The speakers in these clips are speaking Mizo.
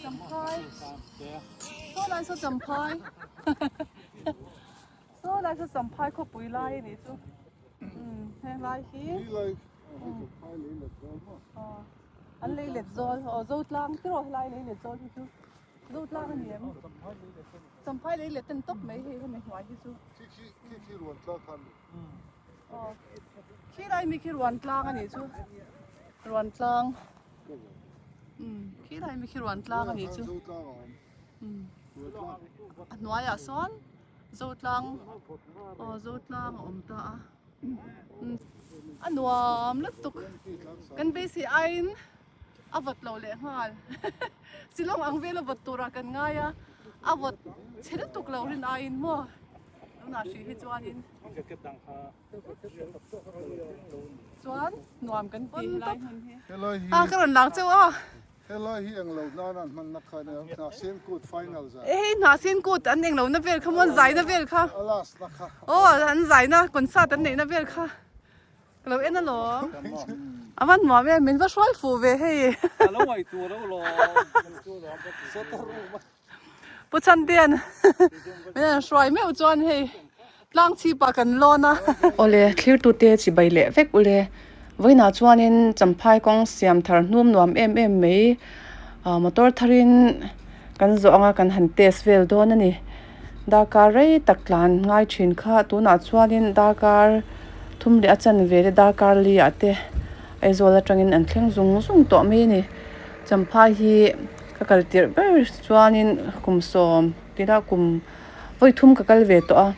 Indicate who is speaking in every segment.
Speaker 1: Champhai saw lai saw Champhai saw lai saw Champhai khawpui lai a nih chu umm heng lai hi aw an lei let zawl aw Zotlang tiraw helai lei let zawl hi chu Zotlang a ni em Champhai lei let ten tawp mai hei hemi hnuai hi chu. Aw khi lai mi khi ruan tlang a nih chu ruan tlang umm khi lai mi khi ruan tlang a nih chu umm a hnuaiah sawn zotlang aw zotlang a awm ta a umm a nuam lutuk kan beisei aiin a vawt lo leh nghal Shillong ang vela vawt turah kan ngai a a vawt chhe lutuk lo rin aiin maw. Tunah hrih hi chuanin chuan nuam kan ti helai hmun hi. A ka rawn lang cheu a.
Speaker 2: Helai hi englo nan an hman na kha nia Hnahsin Kut final zan.
Speaker 1: Hei Hnahsin Kut an englo na vel kha maw an zai na vel kha.
Speaker 2: A last na kha.
Speaker 1: Aw an zai na concert an neih na vel kha. Ka lo en alawm. A van nuam em min va hruai fuh ve hei.
Speaker 3: A lo ngaihtuah lo lawm.
Speaker 1: Pu Chhantian min han hruai meuh chuan hei tlang chhipah kan lawn a. Awle thlirtute chibai leh vek ule. Vawiinah chuanin Champhai kawng siam thar hnum nuam em em mai motor tharin kan zawh anga kan han test vel dawn a ni. Darkar rei tak tlan ngai thin kha tunah chuanin darkar thum leh a chanve te darkar li ah te Aizawl atangin an thleng zung zung tawh mai a ni. Champhai hi. Ka kal tirh ber chuanin kum sawm tila kum vawi thum ka kal ve tawh a,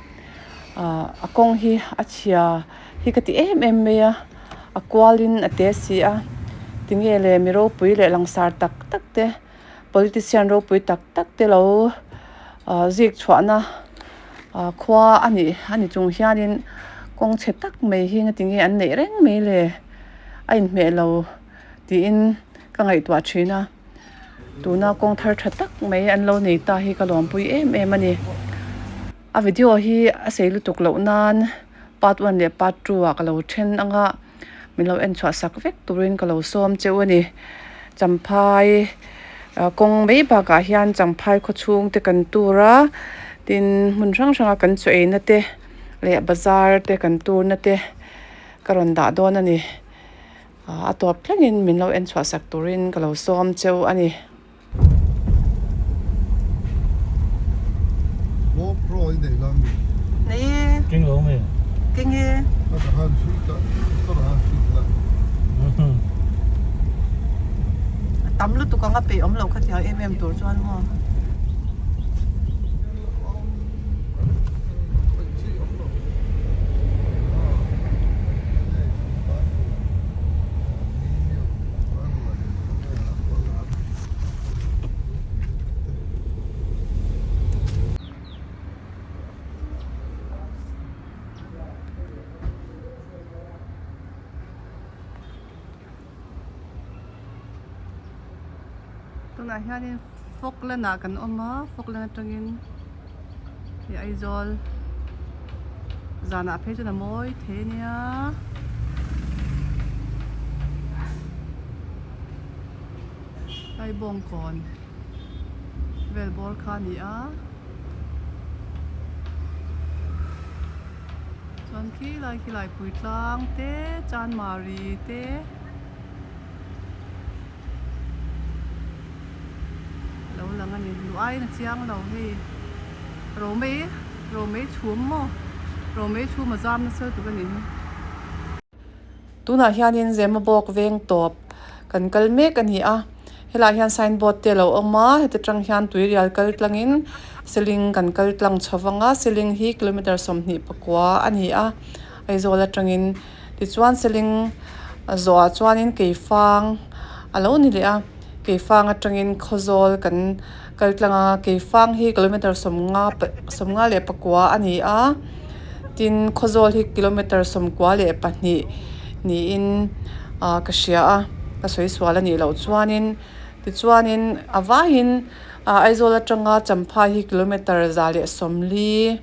Speaker 1: ah a kawng hi a chhia hi ka ti em em mai a, a kualin a te si a, tinge le mi ropui leh langsar tak tak te politician ropui tak tak te lo ah zik chhuahna ah khua a nih a ni chung hianin kawng chhe tak mai hi ngatinge an neih reng mai le a inhmeh lo. Tiin ka ngaihtuah thin a, tuna kawng thar tha tak mai an lo nei ta hi ka lawmpui em em a ni. A video hi a sei lutuk loh nan part one leh part two ah ka lo then ang a, min lo en chhuah sak vek turin ka lo sawm cheu a ni. Champhai kawng mai bakah hian Champhai khawchhung te kan tur a, tin hmun hrang hranga kan chaw eina te leh bazar te kan turna te ka rawn dah dawn a ni. A tawp thlengin min lo en chhuah sak turin ka lo sawm cheu a ni.
Speaker 2: GoPro i nei la mi?
Speaker 1: Nei e.
Speaker 3: Keng lo nge?
Speaker 1: Keng e.
Speaker 2: Ka ta han fit a, ka ta han fit la.
Speaker 1: A tam lutuk anga peih awm lo kha tiang em em tur chuan maw. Tunah hianin Falkland ah kan awm a Falkland atangin hei Aizawl zanah phei chuan a mawi thei a nia lai bawngkawn vel bawr kha a ni a chuan khi lai khi lai pui tlang te chanmari te. Lo lang a ni duh aiin a chiang lo hei romei romei chhum maw romei chhum a zam nasa lutuk a nih hi. Tunah hianin Zemabawk veng tawp kan kal mek a ni a helaiah hian signboard te a lo awm a heti tang hian tuirial kal tlangin seling kan kal tlang chho vang a seling hi kilometer 24 a ni a Aizawl atangin Tichuan seling zawhah chuanin keifang a lo ni leh a, keifang atangin khawzawl kan kal tlang a, keifang hi kilometer 54 a ni a, tin khawzawl hi kilometer 92 niin ah ka hria a, ka sawi sual a nih loh chuanin tichuanin a vaiin Aizawl atanga Champhai hi kilometer 140.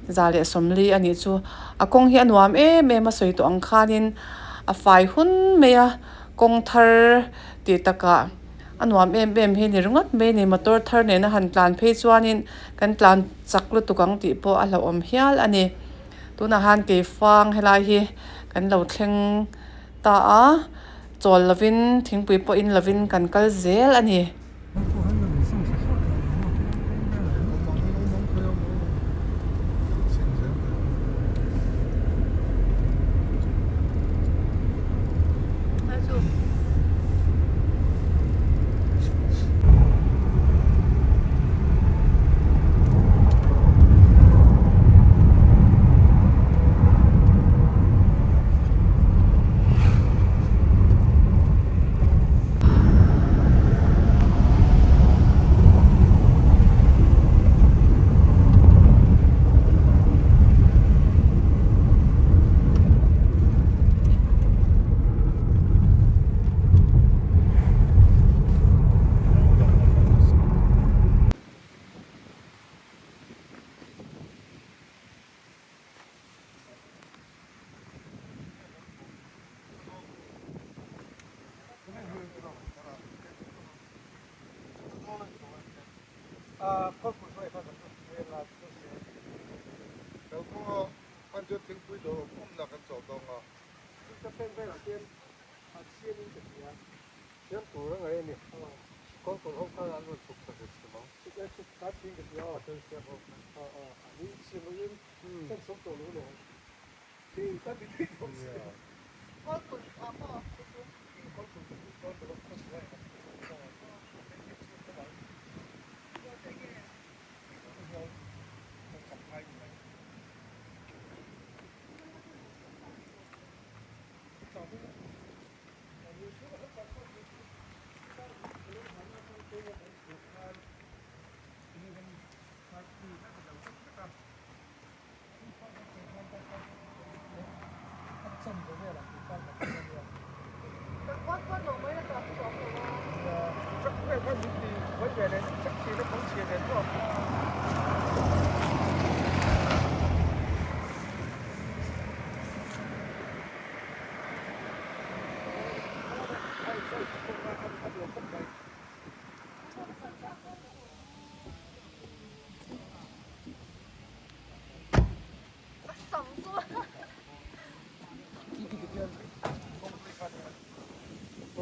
Speaker 1: 140 a nih chu. A kawng hi a nuam em em a sawi tawh ang khanin a fai hun mai a, kawng thar tih takah A nuam em em hi ni ringawt mai a ni. Motor thar nena han tlan phei chuanin kan tlan chak lutuk ang tih pawh a hlauhawm hial a ni. Tunah han keifang helai hi kan lo thleng ta a, chawl lovin thingpui pawh in lovin kan kal zel a ni.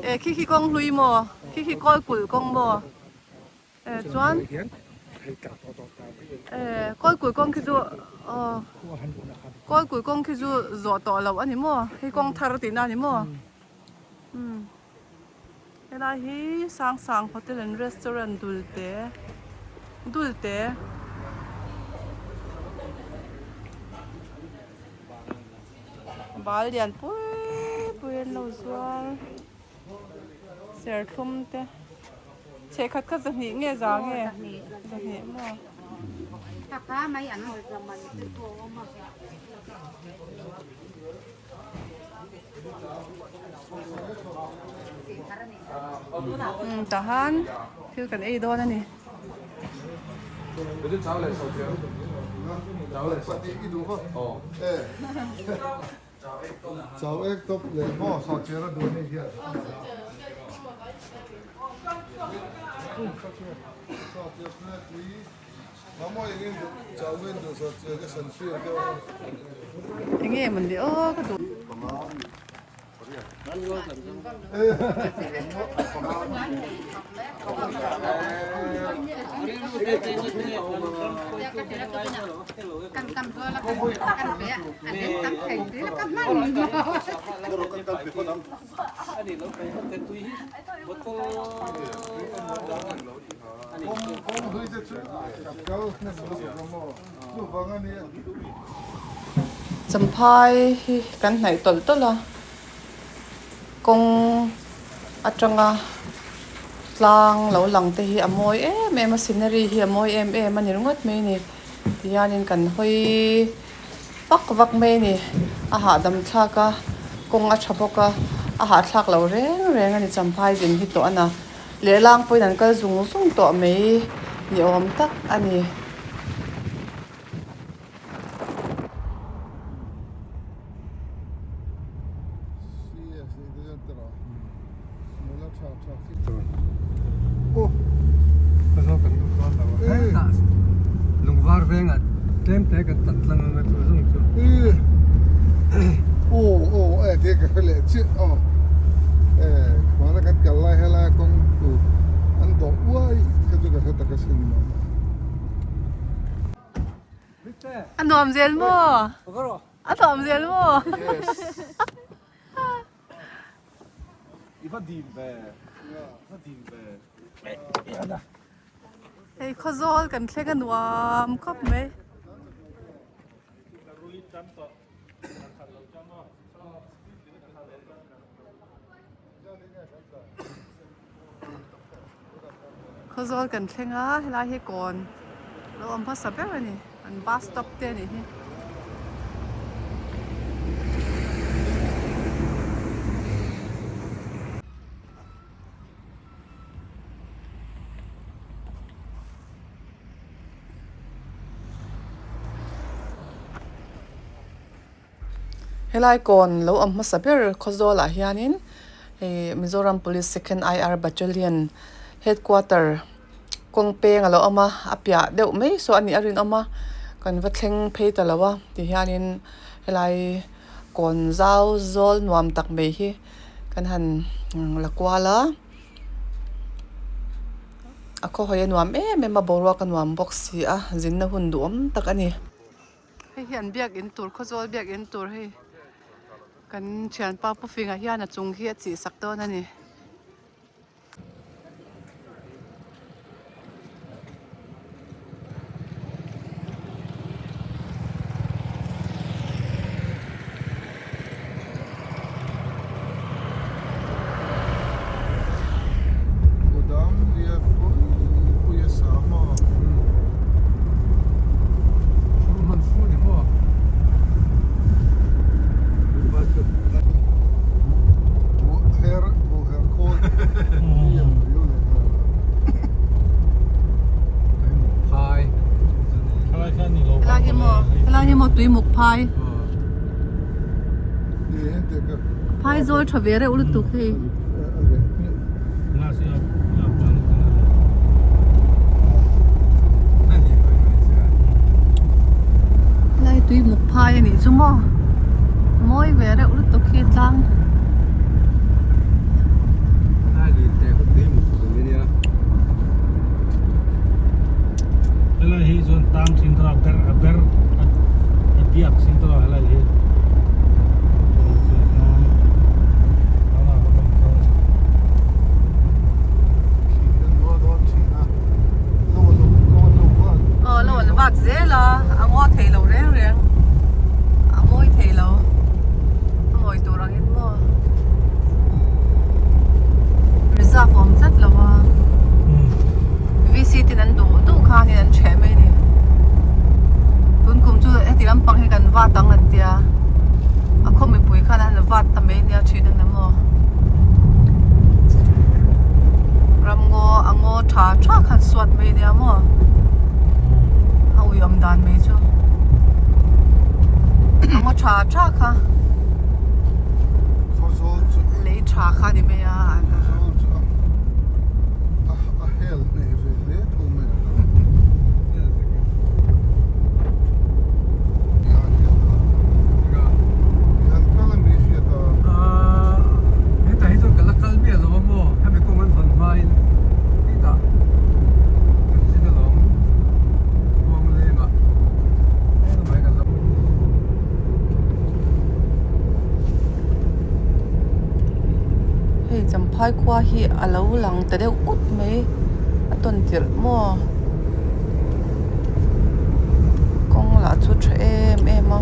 Speaker 1: E khi khi kawng hlui maw khi khi kawl kulh kawng maw e chuan e kawl kulh kawng khi chu aw kawl kulh kawng khi chu zawh tawh loh a ni maw hei kawng thar tihna a ni maw umm helai hi Sangsang hotel and restaurant dulte dulte. Bal lian pui pui an lo zuar serthlum te chhehkhat kha zahnih nge za nge zahnih maw. Umm tahan thil kan ei dawn a ni. Enge mawn le aw ka duh. Champhai hi kan hnaih tawlh tawlh a, kawng atanga tlang lo lang te hi a mawi em em a, scenery hi a mawi em em a ni ringawt mai a ni. Tihianin kan hawi vak vak mai a ni, a hahdam thlak a, kawng a tha bawk a, a hahthlak lo reng reng a ni Champhai zin hi tawh a na. Lehlang pawhin an kal zung zung tawh mai ni awm tak a ni.
Speaker 3: Tlem te kan tlan tlang anga chu zawng chu.
Speaker 2: Aw aw e ti ka hre leh chiah aw e hmana kan kal lai helai kawng tur an dawh uai kha chu ka hre tak asin maw.
Speaker 1: A nuam zel maw? A nuam zel maw?
Speaker 3: I va dim ve, i va dim ve.
Speaker 1: Hei khawzawl kan thleng a nuam khawp mai. Khawzawl kan thleng a helai hi kawn lo awm hmasa ber a ni an bus stop te a nih hi. Helai kawn lo awm hmasa ber Khawzawl ah hianin hei Mizoram Police Second IR Battalion Headquarter kawng peng a lo awm a a piah deuh mai saw a nih a rinawm a kan va thleng phei ta lo a tihianin helai kawn zau zawl nuam tak mai hi kan han la kual a a khaw hawi a nuam em em a boruak a nuam bawk si a zinna hun duhawm tak a ni. Hei hi an biakin tur khawzawl biakin tur hei kan thianpa pu finga hian a chung hi a chih sak dawn a ni.
Speaker 2: Kudam lian pui pui a sa maw?
Speaker 3: Hman fu ni maw?
Speaker 2: Her bu her khawl lian riu leh nghal a.
Speaker 3: Phai.
Speaker 1: Helai hi maw helai hi maw tuimuk phai. Phai zawl tha ve reuh lutuk hei. Helai tui muk phai a nih chu maw mawi ve reuh lutuk hi tlang.
Speaker 4: Helai hi chuan tang thin tawh a ber a ber a biak sin tawh a helai hi.
Speaker 1: Aw lo an vat zel a a ngaw thei lo reng reng a mawi thei lo a mawi tur angin maw reserve awm tlat lo a VC ten an duh duh khanin an ṭheh mai a ni tun kum chu heti lampang hi kan vat ang an tia a khaw mipui khan an vat ta mai nia ṭhin an awm aw ramngaw a ngaw ṭha ṭha khan suat mai nia maw a ui awm dan mai chu a ngaw ṭha ṭha kha. Lei tha kha ni mai a.
Speaker 3: Hetah hi chuan ka la kal miah lo a maw hemi kawng an hawn hmain hetah kan zin alawm khuanglengah heng mai kan la.
Speaker 1: Hei Champhai khua hi a lo lang ta deuh ut mai a tawn tirh maw kawng lah chu tha em em a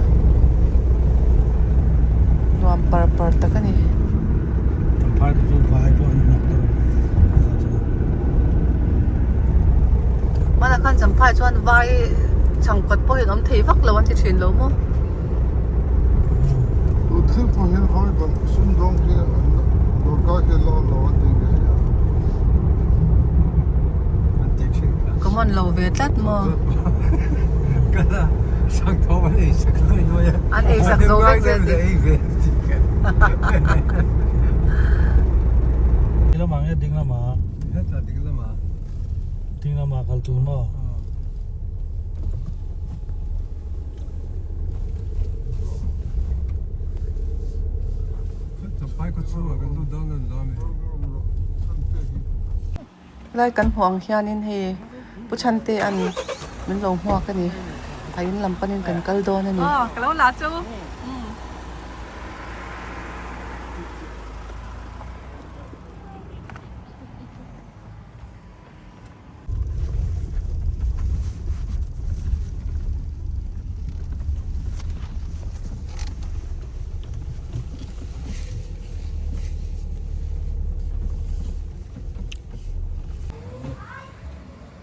Speaker 1: nuam par par tak a ni.
Speaker 4: Champhai te chu vai pawh an hnawk ta rawh.
Speaker 1: Hmanah khan Champhai chuan vai chhangkawt pawh hi an awm thei vak lo an ti thin lo maw.
Speaker 2: Tun thil pawh hian vai ban sumdawng hi an dawrkai hi an la awm lo an ti ngei a.
Speaker 3: An ti thin kha.
Speaker 1: Common lo ve tlat maw.
Speaker 3: Kala sangtho an ei sak nuai nuai a.
Speaker 1: An ei sak zo vek zel ti.
Speaker 3: Ei ve ti kha.
Speaker 4: Ding lamah nge ding lamah?
Speaker 3: Hetah ding lamah.
Speaker 4: Ding lamah kal tur maw?
Speaker 3: Chhungah kan lut dawn an lam e.
Speaker 1: Helai kan hmuh ang hianin hei Pu Chhante an min lo hmuak a ni. A in lam panin kan kal dawn a ni. Aw ka lo la chu.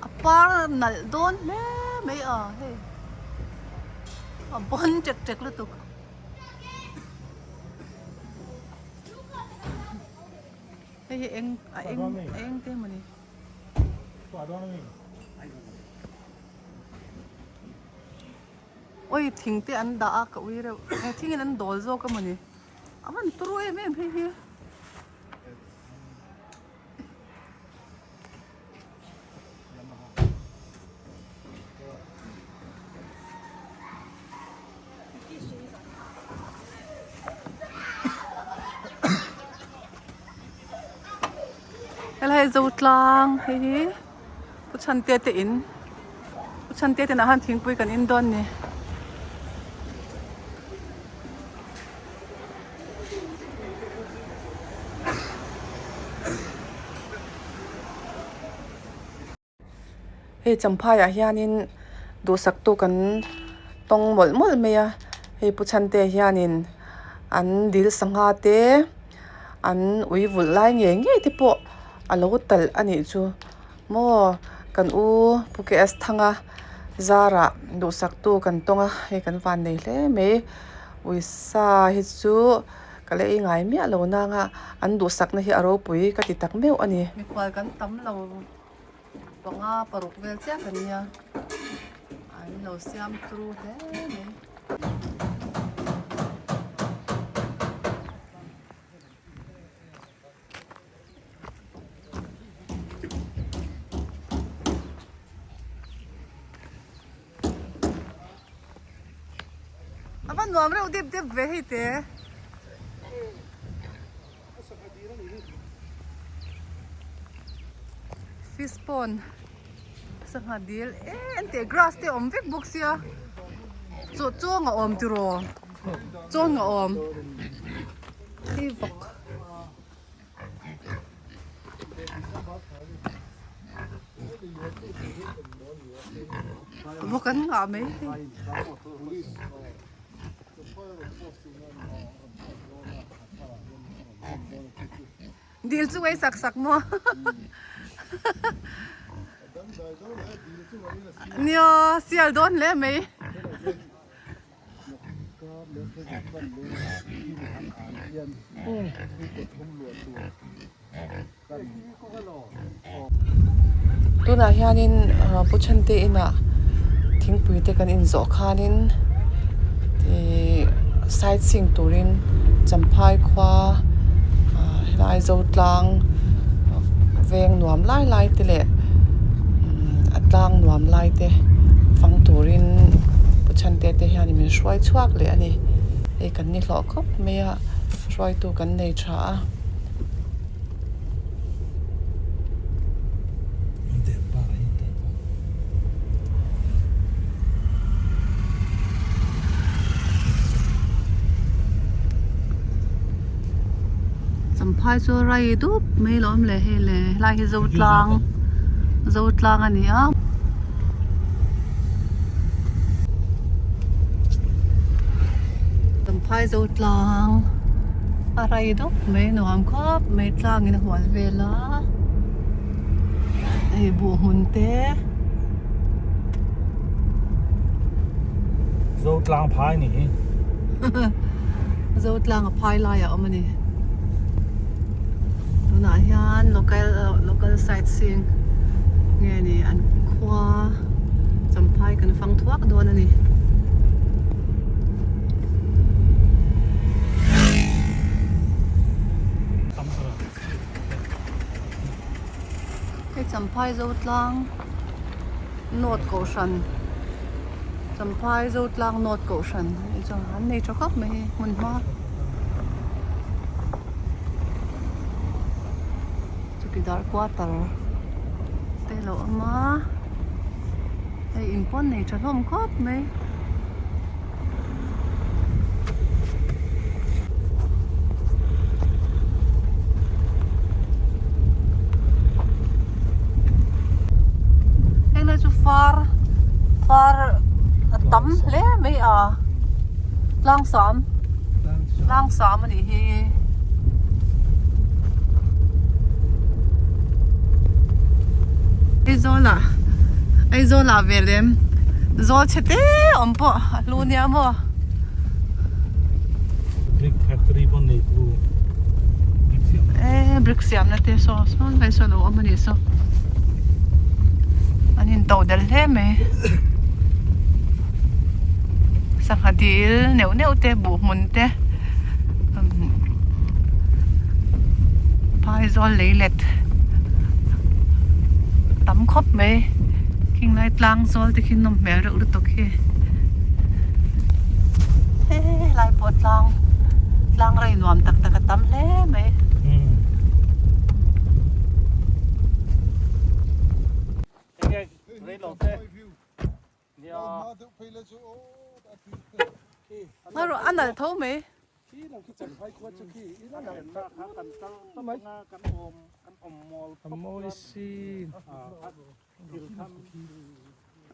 Speaker 1: A par nalh dawn hle mai a hei a bawn ṭek ṭek lutuk. Hei hi eng a eng a eng te mawni. Oi thing te an dah a ka ui reuh he thing in an dawl zawk a mawni a van turu em em hei hi. Helai Zotlang hei hi Pu Chhante te in Pu Chhante te inah khan thingpui kan in dawn a ni. Hei Champhai ah hianin duhsak tu kan tawng mawlh mawlh mai a hei Pu Chhante hianin an dil sangha te an ui vulh lai ngei ngei te pawh a lo talh a nih chu maw kan u Pu KS Thanga zarah duhsak tu kan tawng a hei kan van nei hle mai uisa hi chu ka la ei ngai miah lo nang a an duhsakna hi a ropui ka ti tak meuh a ni. Mikhual kan tam lo. Panga paruk vel chiah kan nia an lo siam turu hle mai. A va nuam reuh dep dep ve hei te. Fish pond sangha dil em teh grass te a awm vek bawk sia chaw chawng a awm tiraw chawng a awm hei vawk. Vawk an ngah mai hei. Dil chu ei sak sak maw? Nia, sial dawn hle mai. Tunah hianin Pu Chhante inah thingpui te kan inzawh khanin ihh sightseeing turin Champhai khua ah helai Zotlang veng nuam lai lai te leh a tlang nuam lai te fang turin Pu Chhante te hianin min hruai chhuak leh a ni hei kan ni hlawh khawp mai a hruaitu kan nei tha a. Champhai chu rai dup mai lo awm leh hei le helai hi Zotlang Zotlang a ni a. Champhai Zotlang a rai dup mai nuam khawp mai tlangin a hual vel a hei buh hmun te.
Speaker 4: Zotlang phai ni hi.
Speaker 1: Zotlang a phai lai a awm a ni. Tunah hian local local sightseeing nge ni an khua Champhai kan fang thuak dawn a ni. Hei Champhai Zotlang North Kohhran Champhai Zotlang North Kohhran a nih chuan an nei tha khawp mai hei hmun hma. Chukidar quarter te a lo awm a hei in pawn nei tha hlawm khawp mai. Heng lai chu far far a tam hle mai a tlang sam tlang sam a nih hi. Aizawl ah Aizawl ah ve lem zawl chhe te awm pawh a hlu nia maw.
Speaker 4: Brick factory pawh nei tu brick siam
Speaker 1: e brick siam na te saw saw lai saw lo awm a nih saw an in to del hle mai sangha dil neuh neuh te buh hmun te phaizawl leilet tam khawp mai khing lai tlang zawl te khi nawm hmel reuh lutuk hi he lai pawh tlang tlang rei nuam tak tak a tam hle mai. Ngaruah a nalh tho mai.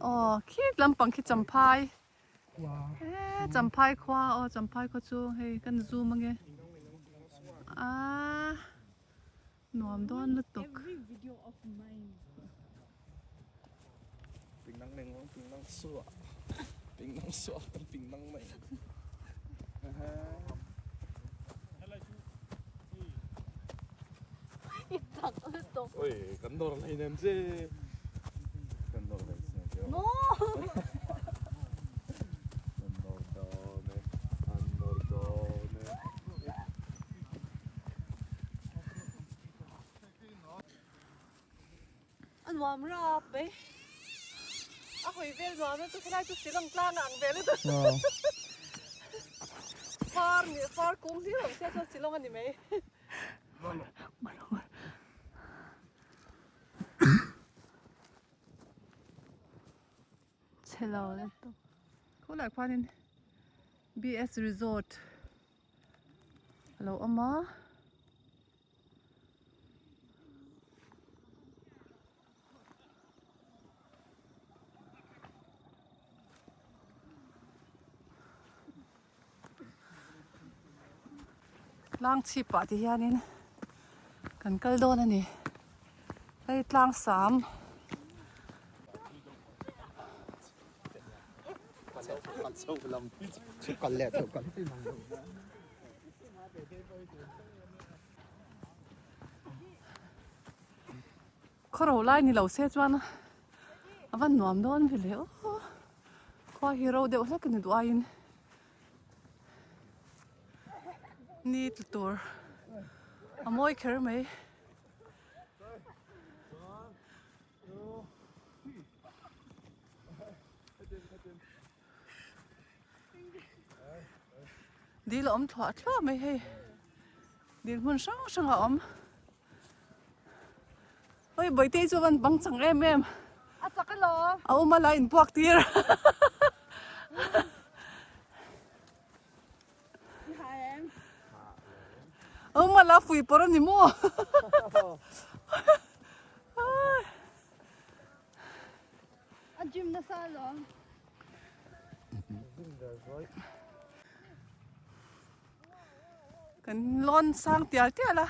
Speaker 1: Aw khi lampang khi champhai e champhai khua aw champhai khua chu hei kan zoom ange ah. Nuam dawn lutuk. A nuam rap mai. A hawi vel nuam na chu helai chu Shillong tlang a ang ve lutuk. Far ni far kung hlir awm sia chuan Shillong a ni mai. Chhe lo lutuk. Khulai khuanin BS Resort. A lo awm a. Tlang chhip ah ti hianin kan kal dawn a ni. Hei tlang sam. Khawro lai ni lo se chuan a van nuam dawn ve le aw khua hi ro deuh hlek a ni duh aiin ni tla tur a mawi kher mai. Dil a awm thluah thluah mai hei dil hmun hrang hrang a awm hei bawihte chu a van bang chang em em
Speaker 5: a chak alawm
Speaker 1: a awm a la inpuak tir a awm a la fui pawr a ni maw.
Speaker 5: A gym nasa alawm.
Speaker 1: Kan lawn sang tial tial a,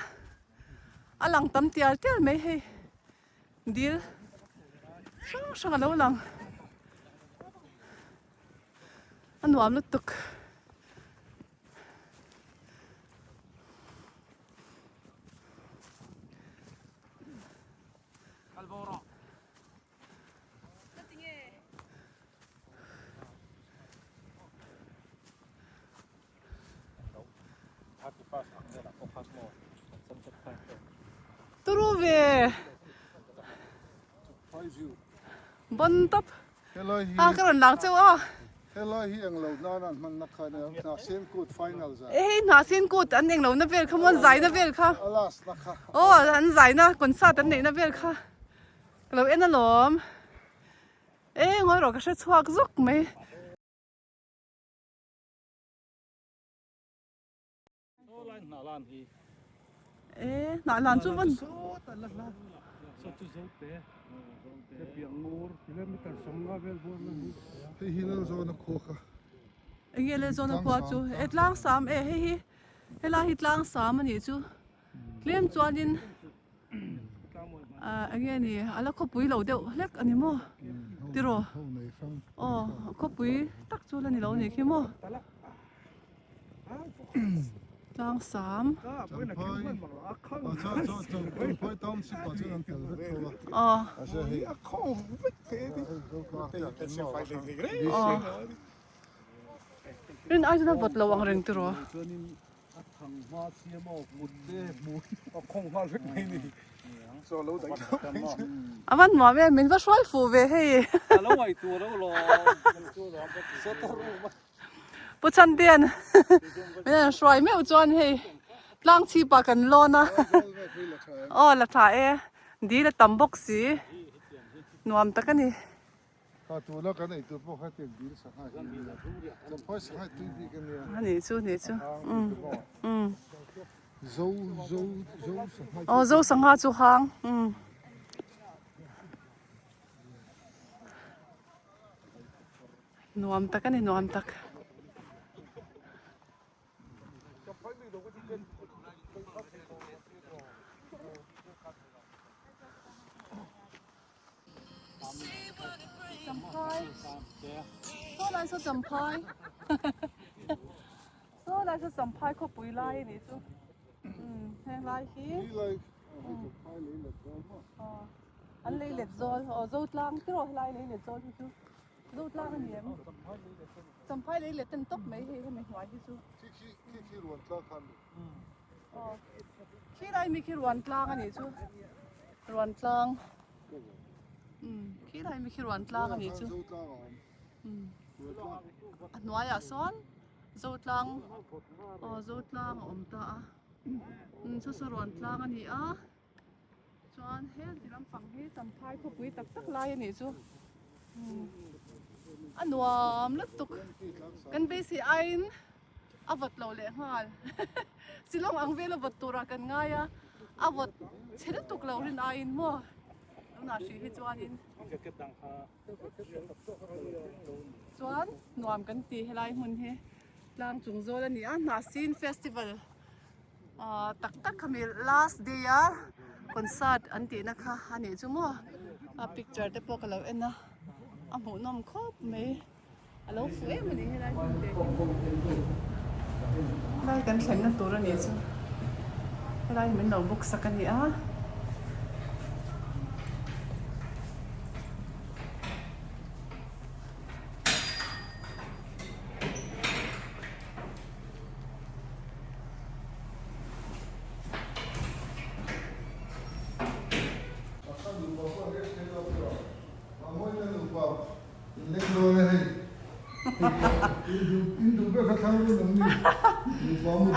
Speaker 1: a lang tam tial tial mai hei dil hrang hrang a lo lang a nuam lutuk. Turu ve bon top a ka rawn lang cheu a.
Speaker 2: Helai hi englo nan an hman na kha nia Hnahsin Kut final zan.
Speaker 1: E hei Hnahsin Kut an englo na vel kha maw an zai na vel kha.
Speaker 2: A last na kha.
Speaker 1: Aw an zai na concert an neih na vel kha ka lo en alawm. E ngawi rawh ka hre chhuak zuk mai. E hnah lan chu vawn Enge le zawna khua chu e tlang sam e hei hi helai hi tlang sam a nih chu tlem chuanin ah enge ni a la khawpui lo deuh hlek a ni maw tiraw aw khawpui tak chu la ni lo a nih khi maw. Tlang sam. Aw. Aw. Rin ai chuan a vawt lo ang reng tiraw. A van nuam em min va hruai fuh ve hei. Pu Chantian min han hruai meuh chuan hei tlang chhipah kan lawn a aw la tha e dil a tam bawk si nuam tak a ni.
Speaker 2: Kha tuna kan ei tur pawh kha tiang dil sangha hi a nia champhai sangha tui bik a nia
Speaker 1: a nih chu nih chu um um
Speaker 2: zo zo zo sangha
Speaker 1: aw zo sangha chu hang um. Nuam tak a ni nuam tak. Champhai Saw lai saw champhai Saw lai saw champhai khawpui lai a nih chu umm heng lai hi an lei let zawl aw Zotlang tiraw helai lei let zawl hi chu. Zo tlang a ni em? Champhai lei let ten tawp mai hei hemi hnuai hi chu.
Speaker 2: Khi khi khi khi ruan tlang kha mi.
Speaker 1: Aw. Khi lai mi khi ruan tlang a nih chu. Ruan tlang. Um khi lai mi khi ruan tlang a nih chu.
Speaker 2: Zo tlang a awm.
Speaker 1: Um. A hnuaiah sawn zo tlang aw zo tlang a awm ta a. Um chu saw ruan tlang a ni a. Chuan heti lampang hi Champhai khawpui tak tak lai a nih chu a nuam lutuk kan beisei aiin a vawt lo leh nghal Shillong ang vel a vawt turah kan ngai a a vawt chhe lutuk lo rin aiin maw tunah hrih hi chuanin chuan nuam kan ti helai hmun hi tlang chung zawl a ni a Hnahsin festival. Aw tak tak khami last day a concert an tih na kha a nih chu maw a picture te pawh ka lo en a a hmuh nawm khawp mai a lo fuh em a ni helai hmun te hi helai kan thlen na tur a nih chu helai hi min lo book sak a ni a.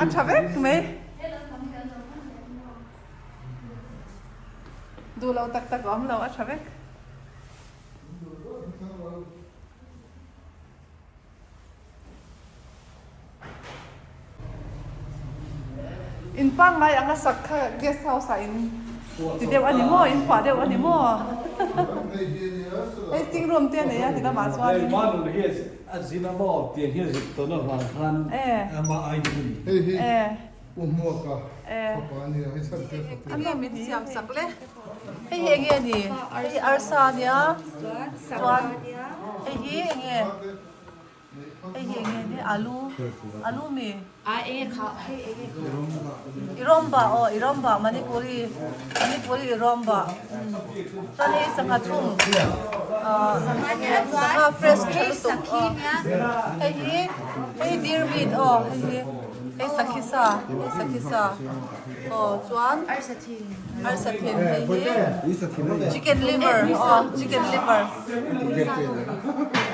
Speaker 1: A tha vek mai. Duh lo tak tak a awm lo a tha vek. In pangngai anga sak kha guest house ah in ti deuh a ni maw in phuah deuh a ni maw hei sitting room te a nei a ti lamah chuan in a nge min siam sak le hei hi enge a ni hei hi arsa a nia chuan hei hi enge. Hei hi enge ni alu alu mi
Speaker 5: a enge kha hei enge kha
Speaker 1: iromba aw iromba manipuri manipuri iromba chuan hei sangha chhum sangha fresh tha lutuk aw hei hi hei deer meat aw hei hi. Hei sakhi sa, hei sakhi sa. Aw chuan
Speaker 5: Arsa thin.
Speaker 1: Arsa thin hei hi chicken liver aw chicken liver.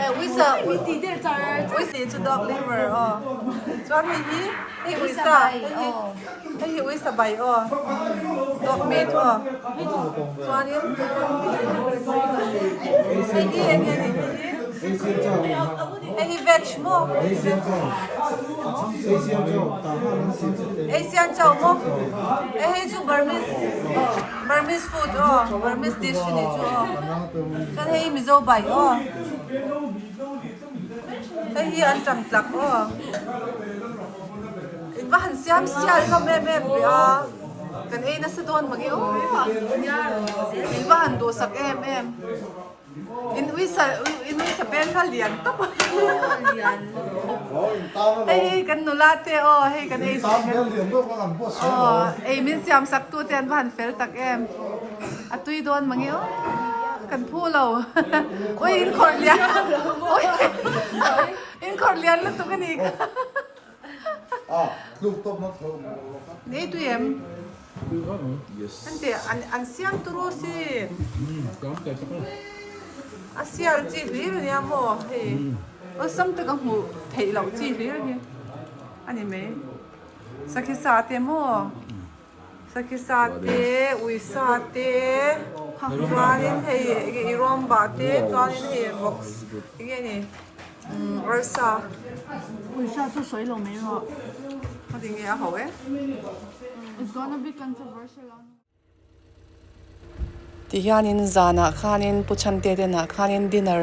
Speaker 1: Eh uisa uisa chu dog liver aw. Chuan hei hi hei uisa hei hi hei hi uisa bai aw dog meat aw. Chuanin hei hi eng nge ni hei hi. Hei hi veg maw? Asian chow maw? Hei hei chu Burmese Burmese food aw Burmese dish a nih chu aw chuan hei hi Mizo bai aw hei hi an ṭang tlak aw in va han siam sial hlawm em em ve a kan ei nasa dawn mange aw in va han duhsak em em. In uisa in uisa peng kha lian tawp a. Hei hei kan nula te aw hei kan ei aw ei min siam sak tu te an va han fel tak em a tui dawn mange aw kan phu lo ui in khawrh lian ui in khawrh lian lutuk a ni kha. Nei tui em? Hente an siam turu sin. A sial chi hlir ania maw hei. Awlsam taka hmuh theih loh chi hlir hi a ni mai. Sakhi sa te maw? Sakhi sa te, ui sa te, chuanin hei enge i rawm bah te, chuanin hei box enge ni arsa.
Speaker 5: Ui sa chu sawi lo mai rawh.
Speaker 1: A ti nge a ho e.
Speaker 5: It's gonna be controversial on.
Speaker 1: Ti hianin zanah khanin Pu Chhante te nah khanin dinner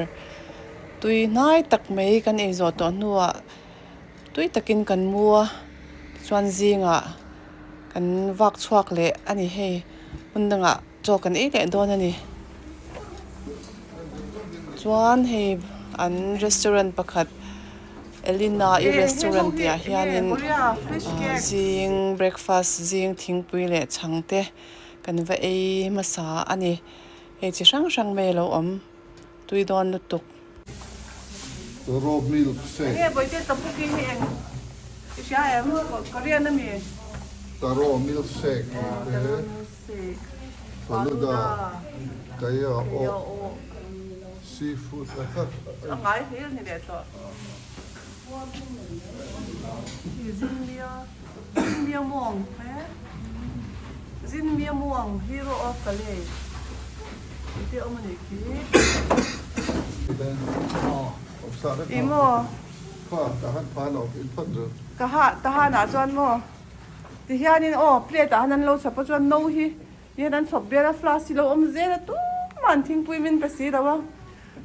Speaker 1: tui hnai tak mai kan ei zawh tawh hnuah tui takin kan mu a tichuan zingah kan vak chhuak leh a ni hei hmun dangah chaw kan ei leh dawn a ni chuan hei an restaurant pakhat. Elina i restaurant tih ah hianin zing breakfast zing thingpui leh chhang te kan va ei hmasa a ni hei chi hrang hrang mai alo awm tui dawn lutuk.
Speaker 2: Taro milkshake te Faluda Kaya aw Seafood a khat
Speaker 1: a ngai hlir ni leh tawh. Zinmia Zinmia muang he Zinmia muang hero of Kalay tih te awm a nih khi. Ih maw Ka ha tahan ah chuan maw tihianin aw plate ah han an lo chhawp a chuan no hi Tihian an chhawp vel a, flask hi lo awm zel a tuman thingpui min pe si lo a,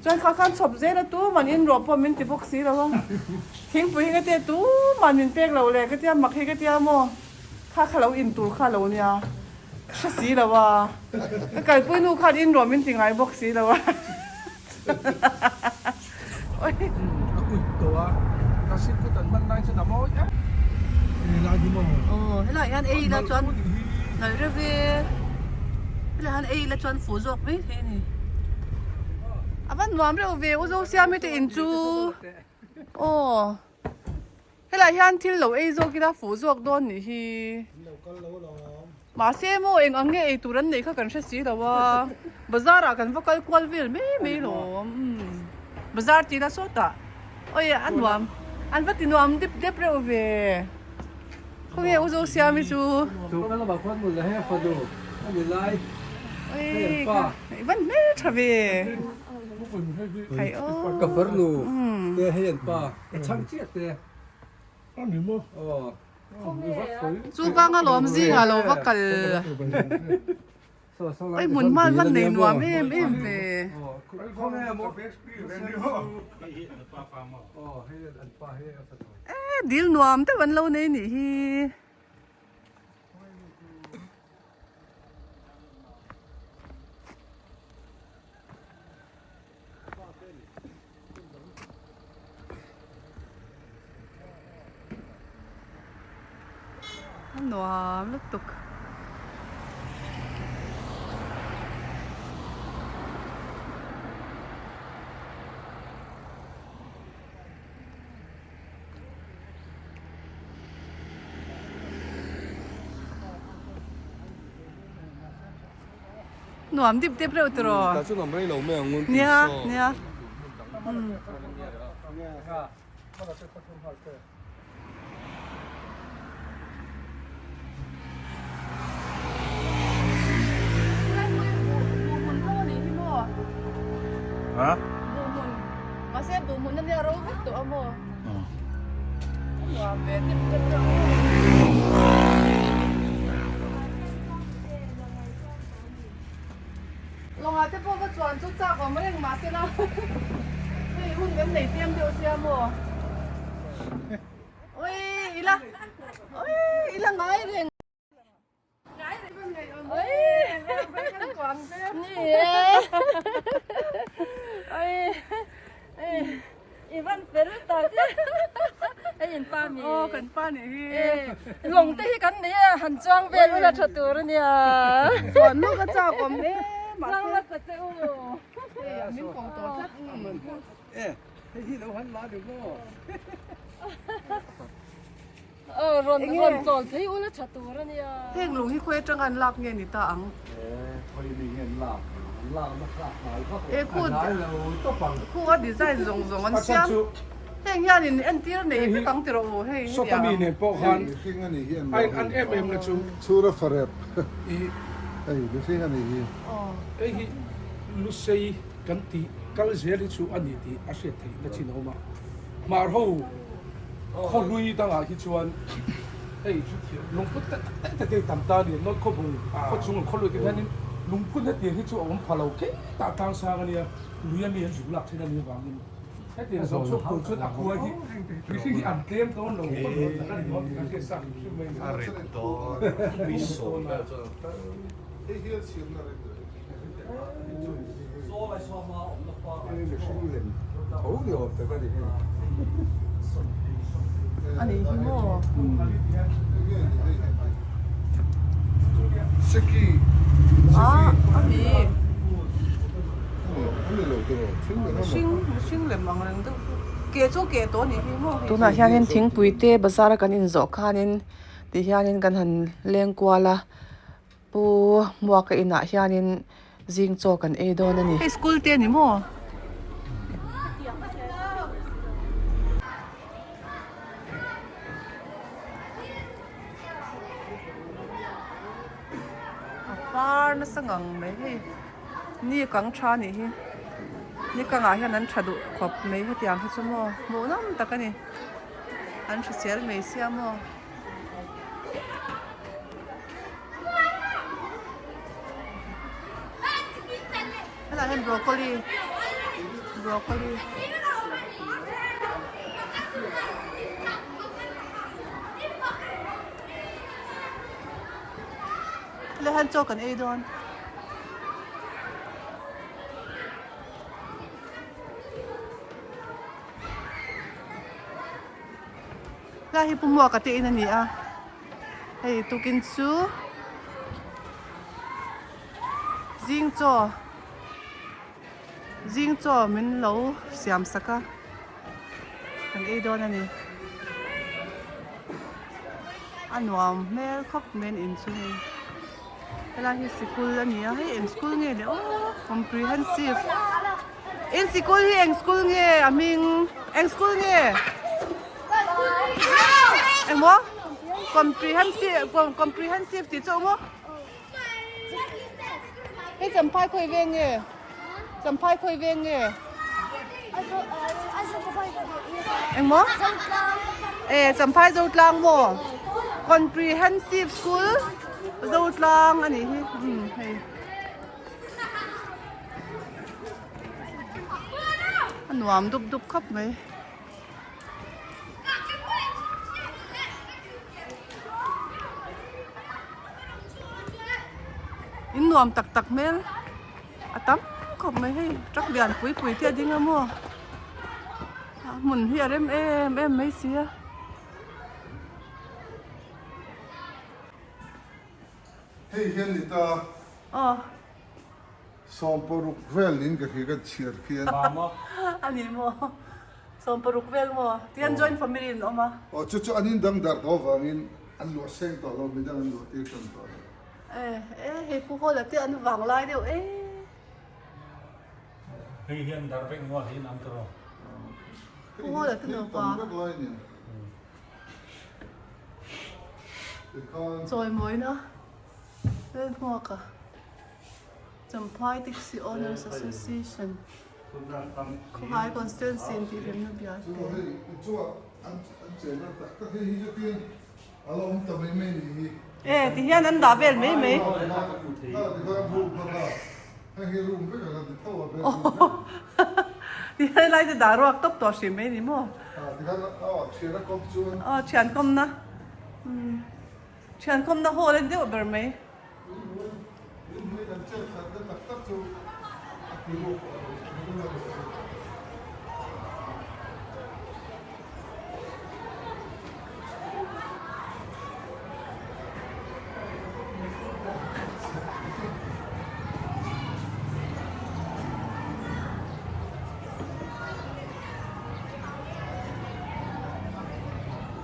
Speaker 1: chuan kha khan chhawp zel a tuman in rawh pawh min ti bawk si lo a, thingpui hi ka tia tuman min pek lo le ka tia mak hi ka tia maw kha kha lo in tur kha lo nia ka hre si lo a, ka kalpui nu khan in rawh min ti ngai bawk si lo a.
Speaker 3: A kuit tawh a, ka sim kut an hman lai chuan a mawi em. Helai hi maw?
Speaker 1: Aw, helai hian ei ila chuan nalh reuh e. Helai hian ei ila chuan fuh zawk mai thei a ni. A va nuam reuh ve u Zosiami te in chu. Aw. Helai hian thil lo ei zawk ila fuh zawk dawn nih hi. Mahse maw eng ang nge ei tur an neih kha kan hre si lo a, bazar ah kan va kal kual vel mai mai lawm. Umm bazar tih la sawtah awi a nuam an va ti nuam dip dep reuh ve. Khawnge u Zosiami chu. Oi i van hmel tha ve. Khai aw.
Speaker 3: Ka farnu te hei an pa. Ka chhang chiah te. A ni maw? Aw.
Speaker 1: Chu vanga lawm zingah lo va kal. Oi hmun hman van nei nuam em em ve. E dil nuam deuh an lo nei nih hi. A nuam lutuk. Nuam dip dep reuh tiraw.
Speaker 3: Tah chuan awm rei lo mai ang ngun tih
Speaker 1: Nia,
Speaker 3: saw.
Speaker 1: nia.
Speaker 4: Ha?
Speaker 1: Buhhmun. Mahse buhhmun ania ro vek tawh a maw? Nuam ve dip dep reuh. Lawngah te pawh ka chuan chu chak awm reng mahse la hei hun kan nei tiam deuh sia maw oi ila oi ila ngai reng ngai reng oi ni e oi
Speaker 6: I van fel tak hei in pa mi.
Speaker 1: Aw kan pa nih hi.
Speaker 6: Lawng te hi kan nei a han chuang vel ula tha tur a nia.
Speaker 1: Chuan nu ka chak awm hle mahse.
Speaker 6: Lang la ta che u.
Speaker 1: Hei a min ko tawh tlat.
Speaker 3: E hei hi lo han la duh maw.
Speaker 6: Aw rawn rawn chawl phei ula tha tur a nia.
Speaker 1: Heng lung hi khawi atanga an lak nge ni ta ang?
Speaker 3: E khawi mi nge an lak an lak na kha a hnai vak
Speaker 1: E khu
Speaker 3: a hnai lo tawp ang.
Speaker 1: Khu a design zawng zawng an siam. Heng hianin entir nei vek ang tiraw u hei hetiang.
Speaker 7: Sawta mi nen pawh khan
Speaker 2: Mihring a nih hi an
Speaker 7: a in an em em na chu.
Speaker 2: Chhura farep
Speaker 7: I
Speaker 2: hei mihring a nih hi.
Speaker 7: Hei hi Lusei kan tih kal zel hi chu a ni tih a hriat theih na chin a awm a. Hmar ho khawhlui dangah hi chuan hei lungphun te tak te te tam ta a ni. North Khawbung khawchung ang khawlui te hianin lungphun hetiang hi chu a awm pha lo khei tah tlang sang a nia. Lui a mi an zuk lak thin a nih avangin hetiang zawng chhuak tur chuan a khua hi mihring hi an tlem dawn lo khawp dawn tak a ni dawn tih kan hriat sak hrim hrim mai a ni.
Speaker 8: A rit dawn tui sawm vel chuan a tal.
Speaker 2: Hei hi a chhiatna reng reng.
Speaker 1: A nih hi maw? Ah, a mi. Mihring, mihring lem ang reng deuh chu. Ke chu ke tawh a nih hi maw? Tunah hianin thingpui te bazar a kan inzawh khanin ti hianin kan han leng kual a. Pu Hmuaka inah hianin zing chaw kan ei dawn a ni. Hei school te a ni maw? A par nasa ngang mai hei ni kang tha a nih hi ni kangah hian an tha duh khawp mai hetiang hi chu maw hmuh nawm tak a ni an hrisel mai sia maw. Hetah hian broccoli broccoli helai hian chaw kan ei dawn. Helai hi Pu Muaka te in a ni a hei tukin chu zing chaw zing chaw min lo siam sak a kan ei dawn a ni a nuam hmel khawp mai an in chu hei helai hi sikul a ni a hei eng school nge le aw comprehensive. In sikul hi eng school nge a hming? Eng school nge? Eng maw? Comprehensive comprehensive tih chu a awm aw. Hei champhai khawi veng nge? Champhai khawi veng nge? Eng maw? E champhai Zotlang maw? Comprehensive school Zotlang a nih hi. Um hei. A nuam dup dup khawp mai. In nuam tak tak hmel a tam khawp mai hei truck lian pui pui te a ding a maw a hmun hi a rem em em mai si a.
Speaker 2: Hei hian ni ta.
Speaker 1: Aw.
Speaker 2: 60 vel in ka hria ka chhiar khian.
Speaker 1: A ni maw? 60 vel maw? Tihian joint family in awm a.
Speaker 2: Aw chu chu an in dang dar tawh avangin an luah seng tawh lo, midang an luah tir tan tawh lo.
Speaker 1: E e hei pu hawla te an vang lai deuh e.
Speaker 4: Hei hian dar vek nual hi an tawh.
Speaker 1: Pu hawla te nupa. Chawimawina Lalhmuaka Champhai Taxi Owners Association Khawhai Constituency intihhlimna bial te. E ti hian an dah vel mai mai. Ti hian lai te dah ruak tawp tawh hrim mai ni maw? Aw thian kawmna thian kawmna hall a ni deuh ber mai.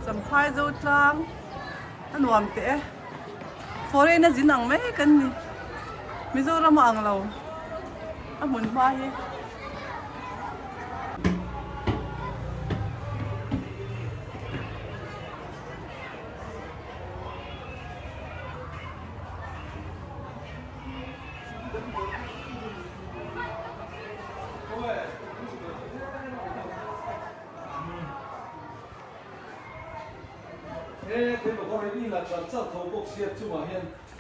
Speaker 1: Champhai zo tlang a nuam teh e. Foreign a zin ang mai kan ni. Mizoram a ang lo a hmun hma hi.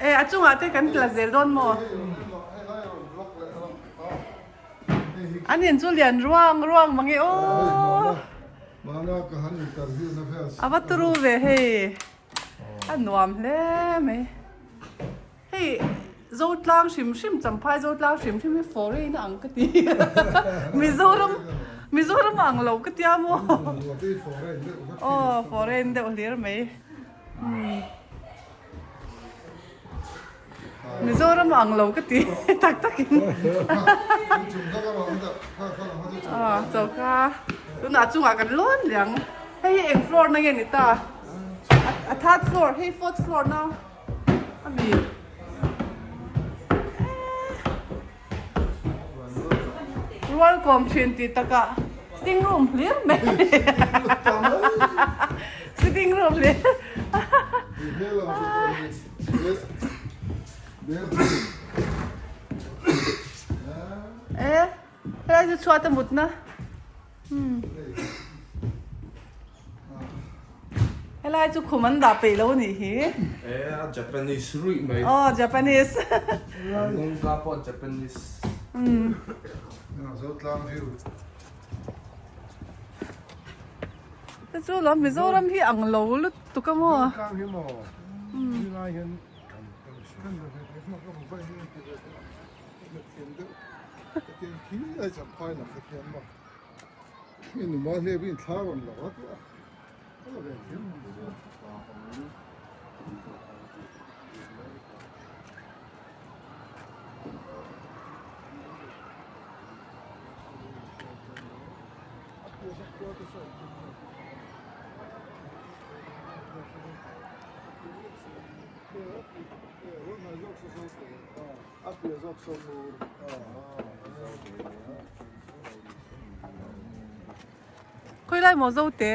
Speaker 1: E a chungah te kan tla zel dawn maw? An in chu lian ruang ruang mange aw. A va turu ve hei. A nuam hle mai. Hei Zotlang hrim hrim Champhai Zotlang hrim hrim hi foreign a ang ka ti. Mizoram Mizoram a ang lo ka tia maw. Aw foreign deuh hlir mai. Mizoram a ang lo ka ti tak tak in. Aw choka tunah chungah kan lawn liang. Hei hi eng floor na nge ni ta? A third floor hei fourth floor na. Ami rual kawm thin tih takah sitting room hlir mai sitting room hlir e helai chu chhuat a mutna Helai chu khum an dah peih lo a nih hi.
Speaker 8: E a Japanese ruih mai.
Speaker 1: Aw Japanese.
Speaker 8: An kawngka pawh Japanese.
Speaker 1: Umm.
Speaker 2: Zotlang view.
Speaker 1: Te chu lawm Mizoram hi ang lo lutuk a maw.
Speaker 2: Zotlang hi maw. Helai hian kan kan
Speaker 1: Khawi lai maw Zote?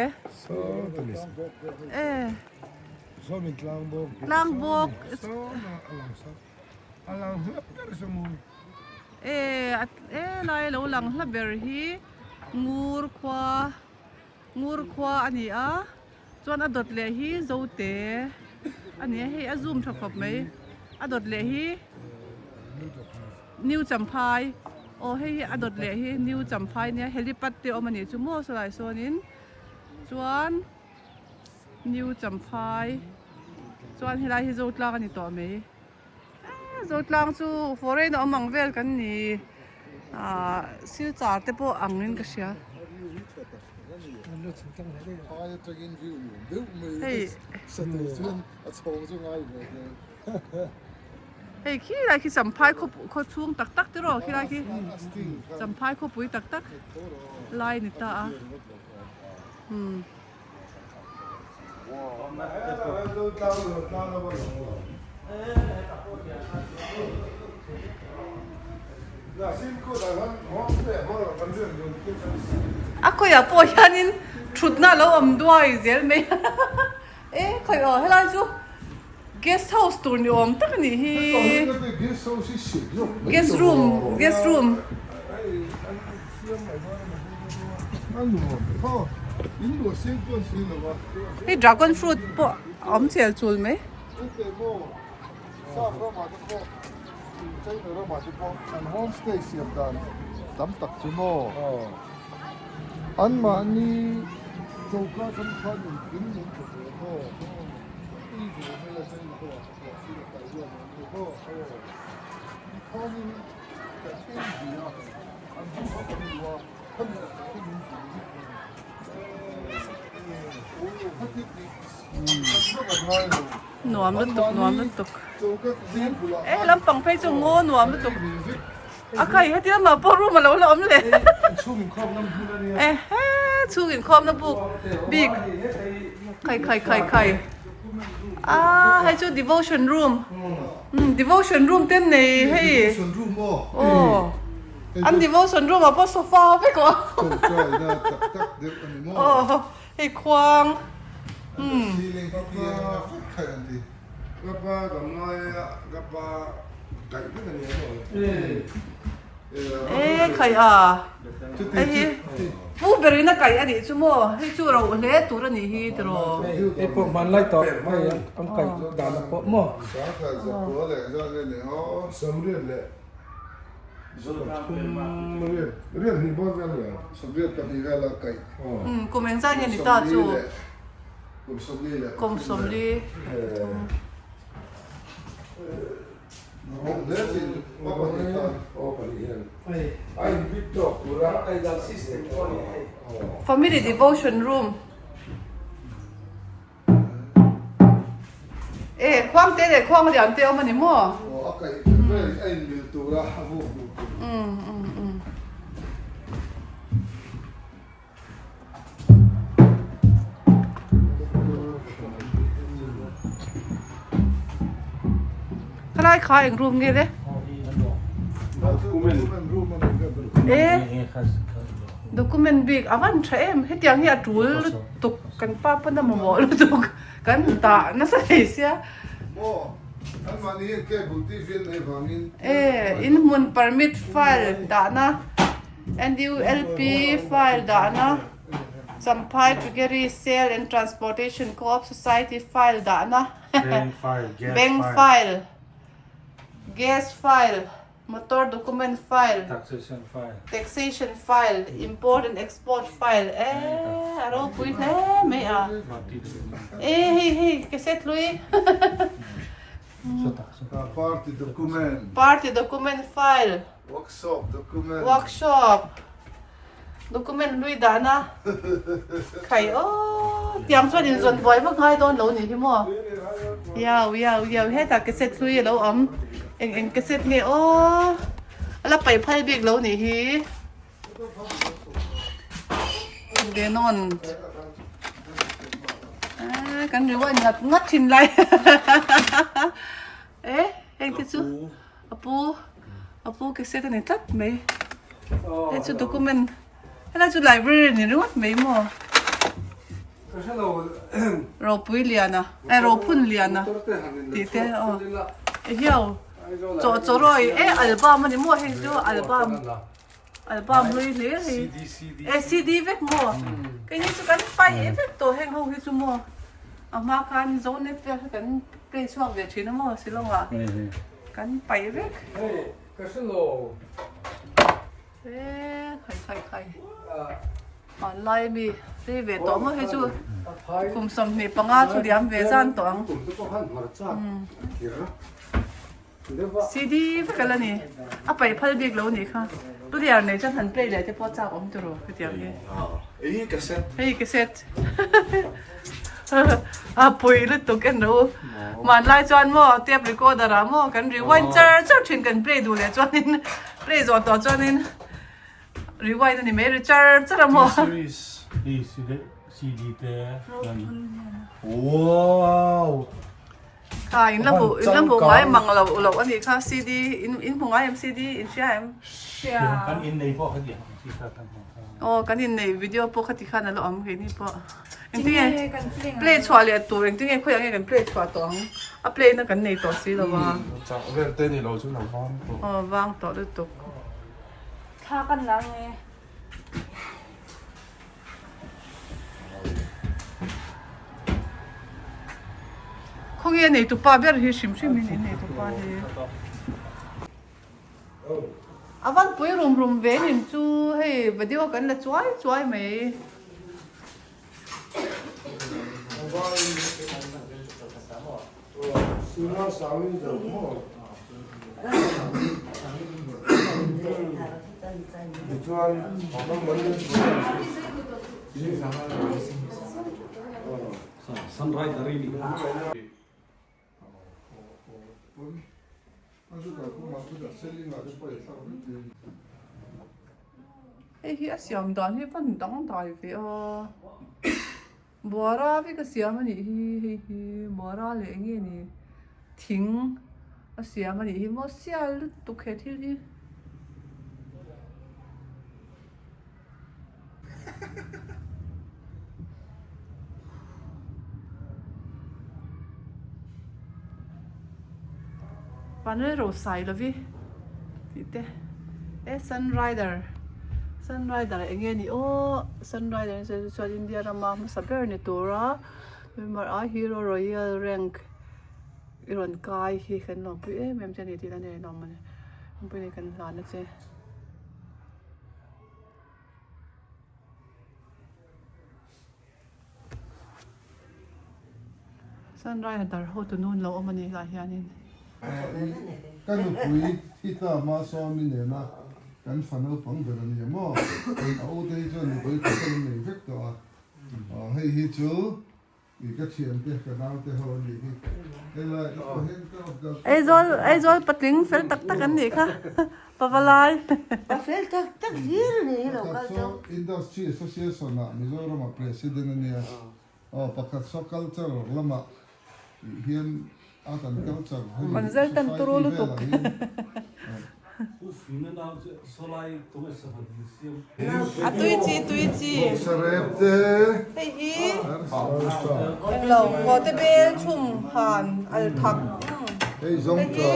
Speaker 1: E. Tlangbawk. E e lai lo lang hla ber hi Ngur khua Ngur khua a ni a chuan a dawt leh hi Zote a ni a hei a zoom tha khawp mai a dawt leh hi New Champhai aw hei hi a dawt leh hi New Champhai nia helipad te awm a nih chu maw sawlai sawnin chuan New Champhai chuan helai hi Zotlang a ni tawh mai eee Zotlang chu foreign a awm ang vel kan ni ahh silchar te pawh angin ka hria. Hei. Hei khi lai khi Champhai khaw khaw chhung tak tak te rawh khi lai khi Champhai khawpui tak tak lai ni ta a umm. A khawiah pawh hianin thutna a lo awm duai zel mai a e khawi aw helai chu guest house tur ni awm tak a nih hi guest room guest room. Hei dragon fruit pawh a awm chel chul mai.
Speaker 2: Sap ramah te pawh China ramah te pawh an home stay siam dan tam tak chu maw anmahni choka atang khan engkim min pe ve maw tui ve mai a China ho ah te pawh thil a kai hian an ti maw tikhanin kan ei ve a an hmu kha kan duh a khami ah te min ti vek a ni khati tih kan vak an ngai lo.
Speaker 1: Nuam lutuk nuam lutuk e lampang phei chu ngaw nuam lutuk a khai heti lamah pawh room a lo la awm leh e he chhung inkhawmna buk bik khai khai khai khai a hei chu devotion room umm devotion room te an nei hei aw an devotion room ah pawh sofa vek aw aw. Hei khuang umm. E khai a hei hi pu ber in a kaih a nih chu maw hei chu ro hle tur a nih hi tiraw.
Speaker 7: Hei pawh hmanlai tawh hei an kaih dan a pawh maw.
Speaker 1: Kum engzah nge ni ta chu? Kum 43. Family devotion room. E khuang te leh khuang lian te awm a ni maw?
Speaker 2: Aw a kaih vel vel a inmil tura a vuk duh tur.
Speaker 1: Um um um. Khalai kha eng room nge le? E document bik a van tha em hetiang hi a tul lutuk kan pa pawn a mamawh lutuk kan dah nasa thei sia. E inhmun permit file dahna NULP file dahna Champhai Piggery Sale and Transportation Co-op Society file dahna Bank file Gas file Motor document file, Taxation file, Import and export file eh a ropui hle mai a. Eh hei hei cassette hlui.
Speaker 2: Party document.
Speaker 1: Party document file.
Speaker 2: Workshop document.
Speaker 1: Workshop document hlui dahna khai aw tiang chuan inzawn buai vak ngai dawn lo nih hi maw yau yau yau hetah cassette hlui a lo awm eng eng cassette nge aw a la paih phal bik lo nih hi Denon kan rewind ngat ngat thin lai e heng te chu. A pu a pu cassette a ni tlat mai hei chu document helai chu library ni ringawt mai maw ropui liana eh rophun liana tih te aw ehiau chaw chaw rawi eh album a ni maw hei chu album album hlui hlir hei eh cd vek maw keini chu kan paih vek tawh heng ho hi chu maw a hma khan zonet vel kha kan play chhuak ve thin a maw shillong ah. Kan paih vek.
Speaker 3: Hei ka hre lo.
Speaker 1: E khai khai khai. Hmanlai mi rei ve tawh maw hei chu kum 25 chu liam ve zan tawh ang. CD vek ala ni. A paih phal bik lo nih kha. Player nei chuan han play leh te pawh chak awm turu hetiang hi.
Speaker 8: Hei cassette.
Speaker 1: Hei cassette. A pui lutuk en ro u. Hmanlai chuan maw tape recorder ah maw kan rewind char char thin kan play duh leh chuanin play zawh tawh chuanin rewind a ni mai ri char char a maw.
Speaker 4: Series hi CD te wow.
Speaker 1: Kha in la hmuh in la hmuh ngai mang lo loh a nih kha CD in in hmu ngai em CD in hria em?
Speaker 4: Hria. Kan innei pawh kha ti ang chi kha kan hmu kha.
Speaker 1: Aw kan innei video pawh kha ti khan a lo awm keini pawh. Engtinge play chhuah leh tur engtinge khawiah nge kan play chhuah tawh ang a play na kan nei tawh si lo a.
Speaker 8: Chak vel te ni lo chu lo vang tawh.
Speaker 1: Aw vang tawh lutuk.
Speaker 5: Thla kan la nge.
Speaker 1: Khawnge nei tupa ber hi hrim hrim in nei tupa hi. A van pui rum rum ve nin chu hei video kan la chuai chuai mai. Hei hi a siam dan hi van dangdai ve a buara vek a siam a nih hi hei hi buara leh eng nge ni thing a siam a nih hi maw sial lutuk he thil hi. Panel ro sai lovi tih te e sun rider sun rider eng nge ni aw sun rider chu chuan India rama hmasa ber ni tura a hero royal rank i rawn kai hi kan lawmpui em em che a ni tih na nen a awm a ni lawmpui nei kan hlan a che. Sunrise dar ho tu nun lo awm a ni lah hianin.
Speaker 2: Ka nupui thi ta hma sawmi nena kan fa naupang ber a ni a maw? A ute hi chuan nupui pasal an nei vek tawh a, hei hi chu I ka thiante ka naute ho a nih hi. Hei lai ka pawh hian ka rawn kal
Speaker 1: Aizawl Aizawl patling fel tak tak an nih kha Pavalai.
Speaker 9: Pa fel tak tak hlir a nih hi lo kal
Speaker 2: Pakhat saw Industry Association ah Mizoram ah President a nia. Aw pakhat saw culture lamah hian art and culture hemi
Speaker 1: Consultant turu
Speaker 2: society
Speaker 1: lutuk.
Speaker 2: velah hian.
Speaker 1: A tui chi tui chi. Hei hi englo kawte bel chhum han al thak hei hi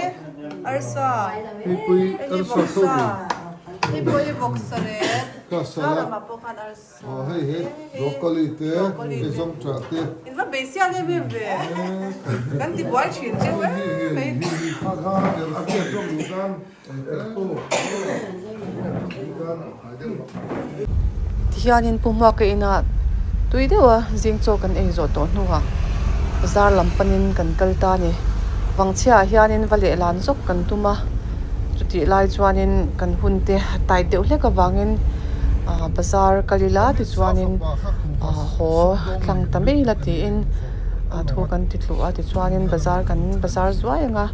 Speaker 1: arsa hei hi vawksa hei pawh hi vawksa rep lamah pawh khan arsa.
Speaker 2: Aw hei hi broccoli te hei zawngṭah te.
Speaker 1: In va beisia em em ve. Kan ti buai thin cheu em mai. Tihianin Pu Hmuaka inah tui deuha zing chaw kan ei zawh tawh hnuah bazar lam panin kan kal ta a ni. Vangchhiaah hianin va lehlan zawk kan tum a, chutih lai chuanin kan hun te a tight deuh hlek avangin ah bazar kal ila tichuanin ah haw tlang ta mai ila tiin ah thu kan ti tluh a tichuanin bazar kan bazar zuai ang a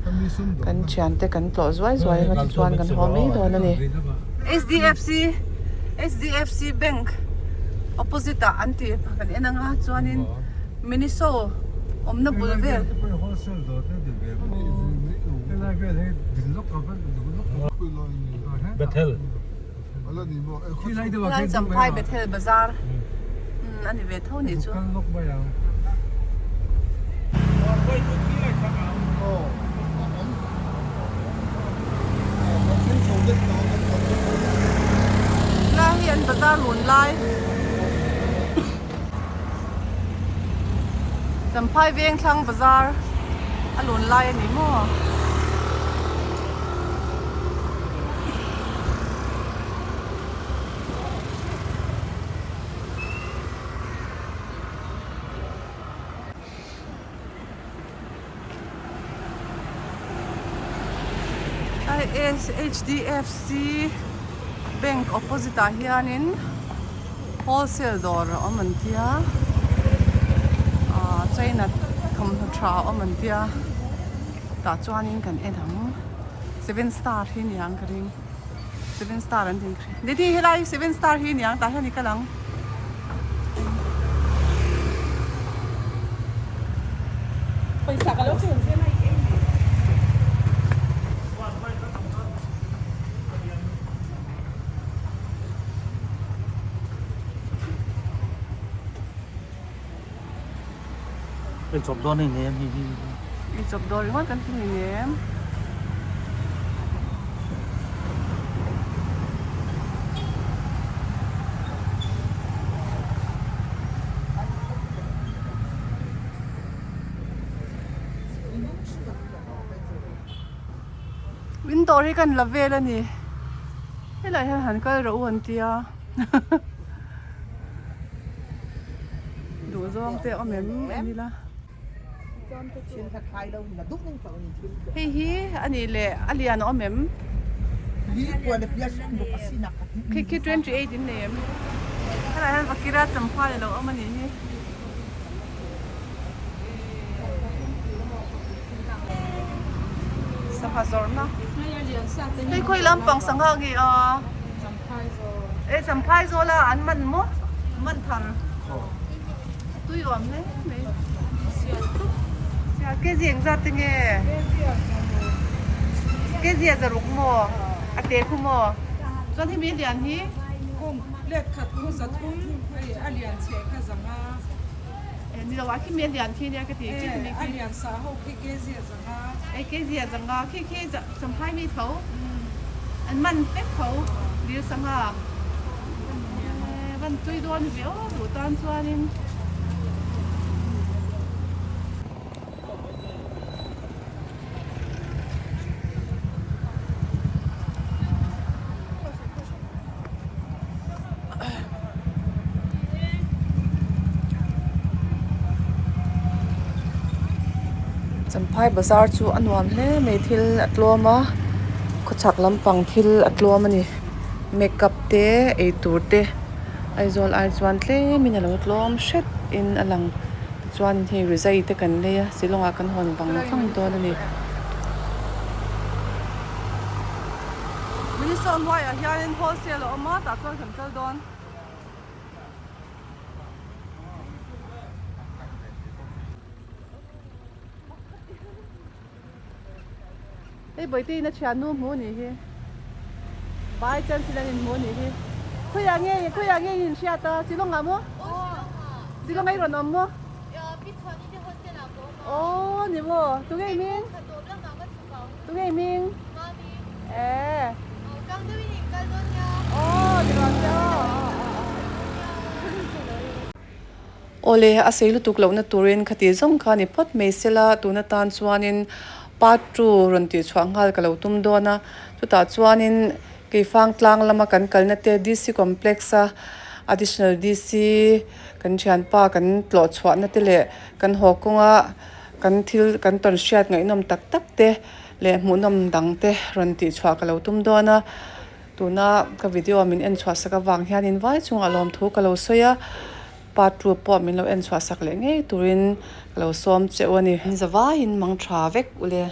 Speaker 1: kan thiante kan tlawh zuai zuai ang a tichuan kan haw mai dawn a ni. H_D_F_C H_D_F_C bank opposite ah an tih kan en ang a chuanin. Miniso awmna bul vel.
Speaker 4: Bethel.
Speaker 1: Helai Champhai Bethel bazar a ni ve tho nih chu. Helai hi an bazar run lai. Champhai veng thlang bazar a lun lai a ni maw? HDFC bank opposite ah hianin wholesale dawr a awm an tia ah china thawmhnaw tha a awm an tia tah chuanin kan en ang seven star hi niang ka ring seven star an tih Didi helai seven star hi niang tah hian i kal ang.
Speaker 6: Pawisa ka lo chen che mai.
Speaker 4: Ei chawp dawn hei nem hi hi.
Speaker 1: Ei chawp dawn ringawt kan ti hei nem. In dawr hi kan la vel a ni helai hian han kal rawh u an tia duh zawng te awm em en ila hei hi a nih leh a lian a awm em khi khi 28 in nei em helai hian vakira champhai a lo awm a nih hi. Sangha zawrhna hei khawi lampang sangha nge a e champhai zawl a an man maw man thar tui awm hle mai kg engzat te nge kg a zaruk maw a te khu maw chuan hemi a lian hi.
Speaker 6: Let khat khu zathum hei a lian chhe kha zanga.
Speaker 1: E ni lo a khi mi a lian khi nia ka ti khi khi
Speaker 6: a lian sa ho khi kg a zanga.
Speaker 1: E kg a zanga khi khi champhai mi tho an man vek tho dil sangha e van tui dawn ve aw duh tan chuanin. Champhai bazar chu a nuam hle mai thil a tlawm a khawchhak lampang thil a tlawm a ni makeup te eitur te Aizawl ai chuan tlemin a lo tlawm hret in a lang. Tichuan hei rizai te kan lei a, Shillong ah kan hawn vang vang dawn a ni. Minister hnuaiah hianin wholesale a awm a, tah chuan kan kal dawn. Hei Bawihte in a thiannu hmu a nih hi. By chance in an inhmu a nih hi. Khawiah nge khawiah nge i inhriat a? Shillong ah maw? Shillong ah i rawn awm maw? Aw ni maw? Tunge i hming? Tunge i hming? Eh. Aw ni rawn che aw.
Speaker 10: Awle, a sei lutuk lohna turin khati zawng kha ni phawt mai sela, tun atan chuanin part 2 rawn tih chhuah nghal ka lo tum dawn a, chutah chuanin Keifang tlang lama kan kalna te DC Complex a Additional DC kan thianpa kan tlawh chhuahna te leh kan haw kawnga kan thil kan tawn hriat ngaihnawm tak tak te leh hmuhnawm dang te rawn tih chhuah ka lo tum dawn a. Tuna ka video min en chhuah sak avang hianin vai chungah lawmthu ka lo sawi a, part 2 pawh min lo en chhuah sak leh ngei turin ka lo sawm che u a ni. Zavaiin mang tha vek ule.